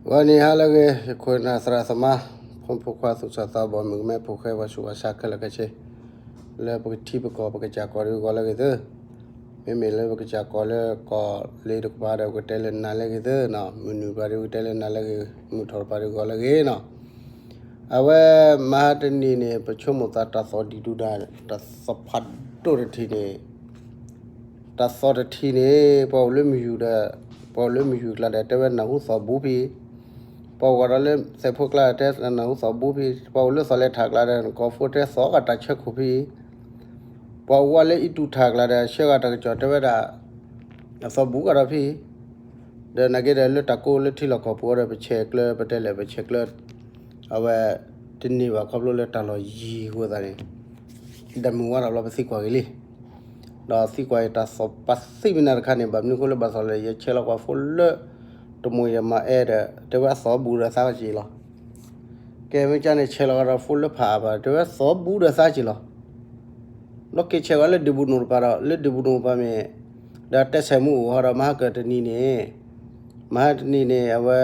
ဂီၤနံၤဟါလၢအဂ့ၤ ယခိၣ်နၢ်သရၣ်သမါ ဖိမုၣ်ဖိခွါသူၣ်စၢ်သးဘီၣ် မုၣ်ကမဲဖိဃဲ ပှၤဆူးပှၤဆါခဲလၢာ်ခဲဆ့ လၢပကထံပကီၢ်ပကစၢ်ကီၢ်ဒုးဂီၤလၢအဂ့ၤသ့ၣ်, မ့မ့ၢ်လၢပကစၢ်ကီၢ်လၢကီၢ်လ့တကပၤဒီး ပကတဲလၢနၤလၢအဂ့ၤသ့ၣ်နီၤ, မုၢ်နုာ်တပၤဒီး ပကတဲလၢနၤလၢအဂ့ၤ, မုၢ်ထီၣ်တပၤဒီးဂီၤလၢအဂ့ၤနီၤ. အဝဲမဟါတနံၤန့ၣ် ပဆိကမိၣ်သးတၢ်သီၣ်ဒံးဒူၣ်ဒါ တၢ်သီၣ်ဖးဒိၣ်တထံၣ်န့ၣ် တၢ်သီၣ်တထံၣ်န့ၣ် ပှၤအိၣ်လၢမုၢ်ယူၢ်ဒီး ပှၤအိၣ်လၢမုၢ်ယူၢ်ကျါဒီး တဲဝဲနၢ်ဟူသီၣ်ဘူးဖဲအံၤ, ပှၤအိၣ်ဒီးလၢသဲးဖိကျါဒီး တဲနၢ်ဟူသီၣ်ဘူးဖဲအံၤ, ပှၤအိၣ်လၢသီၣ်လဲၤထၣ်ကျါဒီး နကိာ်ဖိတဲသီၣ်ဂၤတၢ်ဆၢခိၣ်ဖဲအံၤ, ပှၤအိၣ်ဝဲလၢအံၣ်တူၢ်ထၣ်ကျါဒီး ဆှၢဂၤတၢ်ကစီၣ်တဲဝဲဒၣ် အသီၣ်ဘူးကဒီးဖဲအံၤ, ဒီးနာ်က့ဒီးလၢတၢ်ကိးလၢထံလီၢ်ကီၢ်ပူၤအီၤဒီး ပဆဲးကျၢ ပတဲလဲၣ် ပဆဲးကျၢ အဝဲ တန့ၢ်ဘၣ်ခီဖျိလၢတၢ်လီၢ်ယံၤအဃိသတးန့ၣ် ဒီးမုၢ်ဝါထီၣ်လီၤပသံကွၢ်က့ၤလံ, ဒီးသံကွၢ်အံၤတၢ်သီၣ်ပာ်သံမနၤတခါန့ၣ် ဘၣ်မနုၤအဃိလၢဘၣ်သီၣ်လဲၣ် ယဆဲးလီၤကွၢ်ဖိလၢ တမိၢ်ယမၤအဲၣ်ဒီး တဲဝဲအသီၣ်ဘူးဒီးသါကစ့လီၤ. ကဲမ့ၢ်ကန့ၣ် ဆဲးလီၤကဒီးဖိလၢဖးအါဘၣ် တဲဝဲသီၣ်ဘူးဒီးသါကစ့လီၤ. လီၤက့ၤဆဲးကွၢ်လၢဒံးဘူနိၣ်တပၤဒီး လၢဒံးဘူနိၣ်တပၤမ့ၢ် ဒီးတဲဆဲးမူအိၣ်ဟီဒီး မဟါကတနံၤန့ၣ် မဟါတနံၤန့ၣ် အဝဲ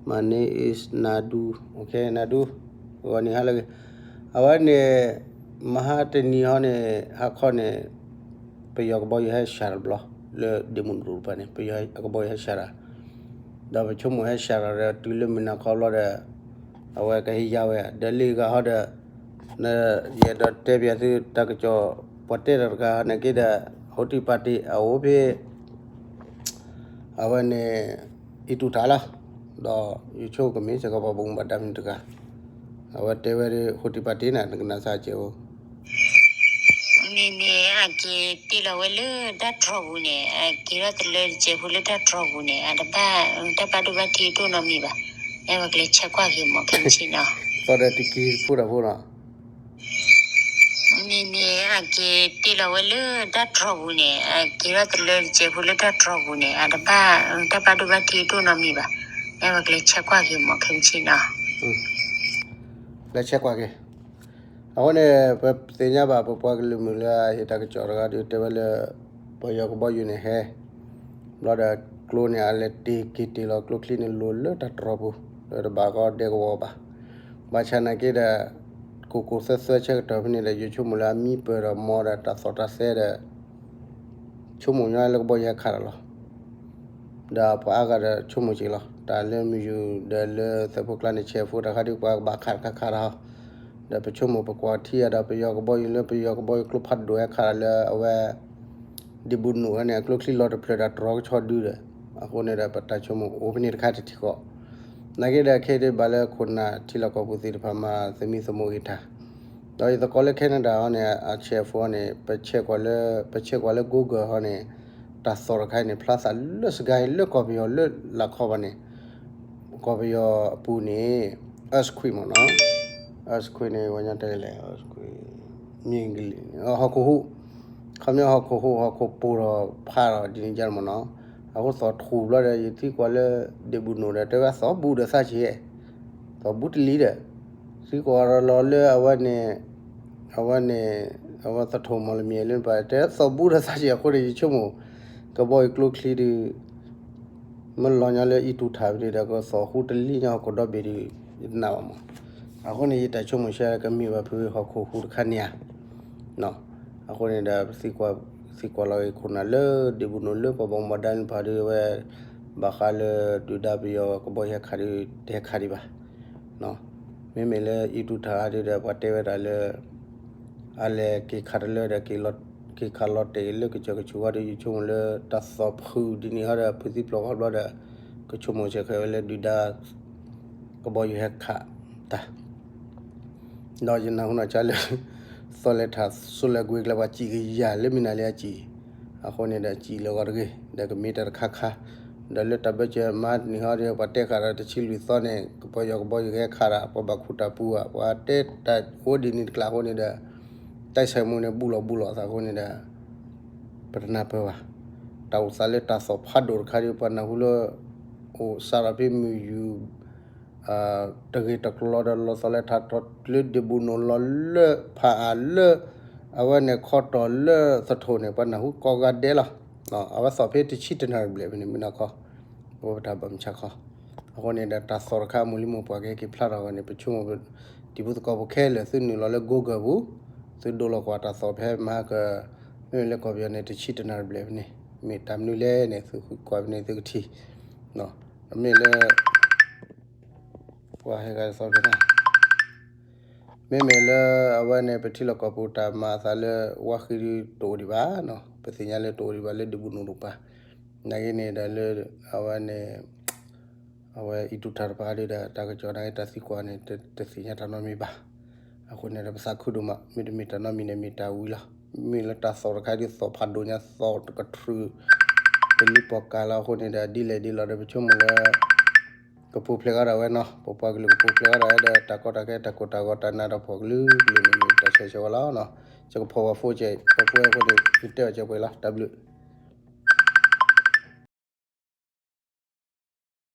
My name is Nadu, okay, Nadu, ဂီၤနံၤဟါလၢအဂ့ၤ, အဝဲန့ၣ် မဟါတနံၤဟီန့ၣ် ဟါခီန့ၣ် ပယီၤကဘီယူၤဟဲစှၤတဘျီ လၢဒံးဘူနိၣ်တပၤန့ၣ် ပယီၤကဘီယူၤဟဲစှၤတၢ် ဒီးပဆိကမိၣ်ဟဲစှၤတၢ်ဒီး တုၤလၢမုၢ်နၤခီဘျီဒီး အဝဲကဟ့ၣ်ယါဝဲ ဒီးလံဂၤဟီဒီး ယအဲၣ်ဒိးတဲပၠးသုတၢ်ကစီၣ် ပှၤတဲတၢ်တဂၤနာ်က့ဒီး ဟိတံၢ်ပာ်တံၢ်အအိၣ်ဖဲ အဝဲန့ၣ် အံၣ်တူၢ်ထၣ်လီၤ. ဒီးယဆိကမိၣ်ကမ့ၢ်စ့ၢ်ကီးပှၤဘၣ်မူဘၣ်ဒါမနုၤတဂၤ အဝဲတဲဝဲဒၣ် ဟိတံၢ်ပာ်တံၢ်န့ၣ် နကနၣ်စၢ်ကဲအိၣ် မ့မ့ၢ်အက့ၤတ့ၢ်လီၤဝဲလၢတၢ်တြီၤပူၤန့ၣ် အက့ၤထီၣ်တလၢတစဲးဖိလၢတၢ်တြီၤပူၤန့ၣ် အတဘၣ် တၢ်ဘၣ်ဒိဘၣ်ထံးဒိၣ်နီတမံၤဘၣ်. အဲၣ်ဝဲကလဲၤဆဲးကွၢ်က့ၤမ့ၢ်ခဲမုၢ်ဆ့ၣ်နီၤ သီၣ်ဒီးတံၤကံၤဖိတၢ်ဖိနီၤ မ့မ့ၢ်အက့ၤတ့ၢ်လီၤဝဲလၢတၢ်တြီၤပူၤန့ၣ် အက့ၤထီၣ်တလၢတစဲးဖိလၢတၢ်တြီၤပူၤန့ၣ် အတဘၣ် တၢ်ဘၣ်ဒိဘၣ်ထံးဒိၣ်နီတမံၤဘၣ်. အဲၣ်ဝဲကလဲၤဆဲးကွၢ်က့ၤမ့ၢ်ခဲမုၢ်ဆ့ၣ်နီၤ လဲၤဆဲးကွၢ်က့ၤ အဃိန့ၣ် ပသ့ၣ်ညါဘၣ်ပပှၤကလုာ်မုၢ်လၢအဟ့ၣ်တၢ်ကစီၣ်တဂၤဒီးတဲဝဲလၢ ပယီၤကဘီယူၤန့ၣ်ဟဲ ဘျီဒီးကျိန့ၣ် အလဲၤတ့ၢ်က့ၤတ့ၢ်လီၤကျိချံန့ၣ်လိၤလၢတၢ်တြီၤပူၤ လၢတဘၣ်ကီဒဲကဝီၤဘၣ်. ဘၣ်ဆၣ်နာ်က့ဒီး ကိၢ်ကိၢ်သၢသၢဆၢကတီၢ်ဖဲန့ၣ်ဒီး ယဆိကမိၣ်လၢအမံပၢၢ်ဒီးမီဒီးတၢ်သီၣ်တၢ်သဲဒီး ဆိကမိၣ်ညီလၢကဘီယူၤဟဲခးတၢ်လီၤ. ဒီးပှၤအါဂၤဒီးဆိကမိၣ်က့ၤလီၤ တၢ်လၢမုၢ်ယူၤဒီးလၢသဲးဖိကျါန့ၣ် ဆဲးဖိတၢ်ခါဒုး ပှၤကဘၣ်ခးတခါခါတၢ်ဟီ ဒီးပဆိကမိၣ်ပကွၢ်ထံအံၤဒီး ပယီၤကဘီယူၤလၢပယီၤကဘီယူၤကျိဖးဒိၣ်ဟဲခးတၢ်လၢအဝဲ ဒံးဘူနိၣ်ဝဲန့ၣ် အကျိချံလီၤတဖျၢၣ်ဒီးတြီကဆီဒုဒီး အဃိန့ၣ်ဒီးပတၢ်ဆိကမိၣ်အိၣ်ဖဲန့ၣ်တခါတထံၣ်ဃီ နာ်က့ဒီးခဲအံၤဒုးဘၣ်လၢခိၣ်နၢ်ထံလီၢ်ကီၢ်ပူၤသ့ၣ်တဖၣ်မၤသမံသမိးဂ့ၤတၢ် ဒီးယသကိးလၢ Canada ဟီန့ၣ် အဆဲးဖိန့ၣ် ပဆဲးကွၢ်လၢ ပဆဲးကွၢ်လၢ Google ဟီန့ၣ် တၢ်သီၣ်တခါအံၤန့ၣ် ဖျါသးလၢစကၤအံၤလၢကီၢ်ပယီၤလၢလၢခီဘၣ်န့ၣ် ကီၢ်ပယီၤအပူၤန့ၣ် earthquake မ့ၢ်နီၤ earthquake န့ၣ် ပှၤညီတဲလဲၣ် earthquake မ့ၢ်ဂ့ၤ ဟီၣ်ခိၣ်ဟူး ခီပညီဟီၣ်ခိၣ်ဟူး ဟီၣ်ခိၣ်ပိၢ်ဒီးဖးဒီးဒ်န့ၣ်ဒ်မ့ၢ်နီၤ အဃိသီၣ်ထူၣ်ဘျီဒီး ယသံကွၢ်လၢ ဒံးဘူနိၣ်ဒီး တဲဝဲသီၣ်ဘူးဒီးသးဆံး သီၣ်ဘူးတလံၤဒီး သံကွၢ်လီၤလၢအဝဲန့ၣ် အဝဲန့ၣ် အဝဲသထူၣ်မီၢ်လမံၤလၢပှၤတဲသီၣ်ဘူးဒီးသးဆံးအဃိန့ၣ် ယဆိကမိၣ် ကဘီယူၤကျိချံဒုး မ့ၢ်လီၤညီလၢအံၣ်တူၢ်ထၣ်ဖဲန့ၣ်ဒီး ကသီၣ်ဟူးတလံၤညီဟီၣ်ခိၣ်ဒီဘ့ၣ်ဒုး ယတနာ်ဘၣ်မး အဃိန့ၣ် ယတၢ်ဆိကမိၣ်ဆၢကမ့ၢ်ဘၣ်ဖုဟီၣ်ခိၣ်ဟူးတခါန့ၣ်ဧါ အဃိန့ၣ်ဒီး သံကွၢ်လီၤဂ့ၤခိၣ်နၢ်လၢဒံးဘူနိၣ်လၢပှၤဘၣ်မူဘၣ်ဒါန့ၣ်တဖၣ်ဒုးဝဲ ဘၣ်ဃးလၢဒုၣ်ဒါပယီၤကဘီယူၤဟဲခးဒုး တဟဲခးဒံးဘၣ် မ့မ့ၢ်လၢအံၣ်တူၢ်ထၣ်အါဒုးဒီး ပှၤတဲဝဲဒၣ်လၢ အလဲၤက့ၤခးတလၢဒီး က့ၤခးလီၤတဲာ်လၢကစၢၢ်ကဆူးဝဲဒီး ယဆိကမိၣ်လၢတၢ်သီၣ်ဖုၣ်ဒ်န့ၣ်ဟီဒီး ဖုၣ်သံပျီၢ်ဃီဘျီဒီး ကဆိကမိၣ်စ့ၢ်ကီးဝဲလၢဒုၣ်ဒါ ကဘီယူၤဟဲခးတၢ် ဒီးယနၢ်ဟူနီၢ်ကါလၢ သီၣ်လဲၤထၣ် စိလဲၤကွံာ်ကျဲ ပှၤစံၣ်ကယၤလၢမံနၤလံအစံၣ် အဃိန့ၣ်ဒီး စံၣ်လၢဂီၤတဂ့ၤ ဒီးကမ့ၢ်တၢ်တခါခါ ဒီးလၢတၢ်ဘၢၣ်စၢၤမၤတနံၤဟီဒီး ပှၤတဲဃာ်ဒီးတဆံလွံၢ်သီန့ၣ် ကဘီယူၤကဘီယူၤကဟဲခးဒီး ပှၤဘၣ်ခူၣ်တၢ်ပူၤဧါ ပှၤတဲတၢ်အိၣ်ဒ်န့ၣ်တကျါအဃိန့ၣ်ဒီး တၢ်ဆဲးမူန့ၣ် ဘူးလီၤဘူးလီၤသးအဃိန့ၣ်ဒီး ပတနၢ်ပၢၢ်ဘၣ်. တၢ်အိၣ်သးလၢတၢ်သီၣ်ဖးဒိၣ်တခါဒီး ပှၤနၢ်ဟူလၢ အိၣ်စးထီၣ်ဖဲမုၢ်ယူၤ တဂ့ၤတကျီဒီးလီၤသီၣ်လဲၤထးထီၣ်လၢဒံးဘူနိၣ်လီၤလၢဖးအါလၢ အဝဲန့ၣ်ခီတီၢ်လၢသထူၣ်န့ၣ် ပှၤနၢ်ဟူကိးဂၤဒဲးလီၤ. အဝဲသီၣ်ဖဲတဆံတနၣ်ရံၣ်ဘျဲၣ်ဖဲန့ၣ် မုၢ်နၤခီ ပ အဝဲပတၢ်ဘၣ်မုၢ်ဆါခီ, အဃိန့ၣ်ဒီးတၢ်သီၣ်တခါအမုၢ်လံမုၢ်ပှၢ်ကဟဲက့ၤဖျါထီၣ်အဂီၢ်န့ၣ် ပဆိကမိၣ် တံၤဖိသကိးဖိခဲလၢာ် သုနုာ်လီၤလၢ Google ပူၤ, သုဒိလီၤကွၢ်တၢ်သီၣ်ဖဲမဟါက မ့မ့ၢ်လၢကီၢ်ပယီၤန့ၣ် တဆံတနၣ်ရံၣ်ဘျဲၣ်ဖဲန့ၣ်, မ့ၢ်တၢ်မနုၤလဲၣ်န့ၣ် သုကွၢ်ဖဲန့ၣ်သုကထံၣ်, မ့ၢ်လၢ ပှၤဟဲဂၤသီၣ်ဖဲန့ၣ် မ့မ့ၢ်လၢအဝဲန့ၣ် ပထံလီၢ်ကီၢ်ပူၤတၢ်မၤအသးလၢ ဝါဃံဒုးတအိၣ်ဒံးဘၣ်နီၤ, ပသ့ၣ်ညါလၢတအိၣ်ဒံးဘၣ်လၢဒုးဘူးနူးတကပၤ, နာ်က့န့ၣ်ဒီးလၢ အဝဲန့ၣ် အဝဲအံၤတူၢ်တၢ်တပၤဒုးဒီး တၢ်ကစီၣ်နာ်က့တၢ်သံကွၢ်န့ၣ် တသ့ၣ်ညါတၢ်နီတမံၤဘၣ်. အဃိန့ၣ်ဒီးပသးခုဒိၣ်မး, မ့တမ့ၢ်တၢ်နီတမံၤန့ၣ် မ့ၢ်တၢ်ဝံၤလီၤ. မ့ၢ်လၢတၢ်သီၣ်တခါဒုးသီၣ်ဖးဒိၣ်ညါ သီၣ်တကတြူၢ် တလံၤပီၢ်ကးလီၤ. အဃိန့ၣ်ဒီး ဒ်လဲၣ်ဒ်လဲၣ်ဒီး ပဆိကမိၣ်လၢ ကပူၤဖျဲးဃီဒီးဝဲနီၤ, ပပှၤကလုာ်ကပူၤဖျဲးဃီဒီးဝဲဒီး တၢ်ကီတၢ်ခဲ တၢ်ကိၢ်တၢ်ဂီၤ တၢ်နးတၢ်ဖှီၣ်ကလုာ်ကလုာ်န့ၣ် တၢ်ဆၢဂ့ၤဆၢဝါလီၤ. ကဖီၣ်ဝဲ phone ကဲ ကဖီၣ်ဝဲ phone န့ၣ် ယတဲအီၤကဲပှဲၤလီၤ. တၢ်ဘျုး